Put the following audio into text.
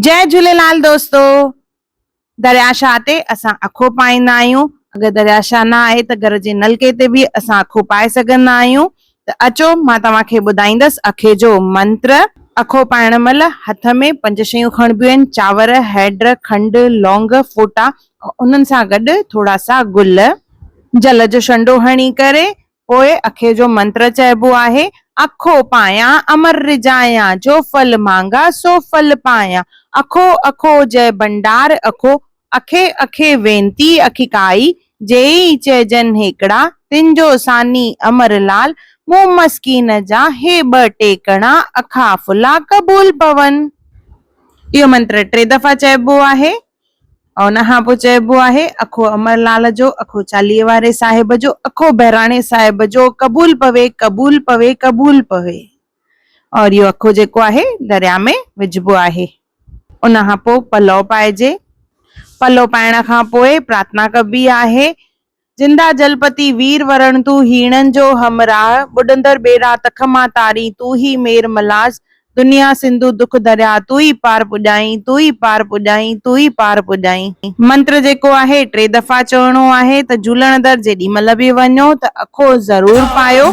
جئي جهوليلال دوستو دريا شاهه تي اسان اکو پائيندا آهيون اگر دريا شاهه نه آهي ته گهر جي نلڪي تي به اسان اکو پائي سگهندا آهيون ته اچو مان توهان کي ٻڌائيندس اکي جو منتر. اکو پائڻ مهل هٿ ۾ پنج شيون کڻبيون آهن چانور، هيڊ، کنڊ، لونگ، ڦوٽا ۽ انهن سان گڏ ٿورا سا گل. جل جو شنڊو هڻي ڪري پوء اکي جو منتر چئبو آهي، اکو پايان امر رجايان، جو ڦل مانگا سو ڦل پايان، اکو اکو جئ ڀنڊار اکو، اکي اکي وينتي اکيڪائي، جيئي چئجن هيڪڙا، تن جو ثاني امر لال، مون مسڪين جا هي ٻه ٽيڪڻا، اکا ڦلا قبول پون. اهو منتر ٽي دفعا چئبو آهي. ان کان پوء چئبو آهي، اکو امر لال جو، اکو چاليهي واري صاحب جو، اکو بهراڻي صاحب جو، قبول پوي، قبول پوي، قبول پوي. اور اهو اکو جيڪو آهي درياء ۾ وجهبو آهي. ان کان پوء پلئو پائجي. پلئو پائڻ کان پوء پرارٿنا ڪبي آهي. زنده جلپتي وير ورڻ تون هيڻن جو همراهه ٻڏندڙ ٻيڙا تک مان تارين تون ئي مير ملاز دنيا سنڌو دک درياء تون ئي پار پڄائين تون ئي پار پڄائين تون ئي پار پڄائين. منتر جيڪو آهي ٽي دفعا چوڻو آهي ته جهولڻ در جيڏي مهل به وڃو ته اکو ضرور پايو.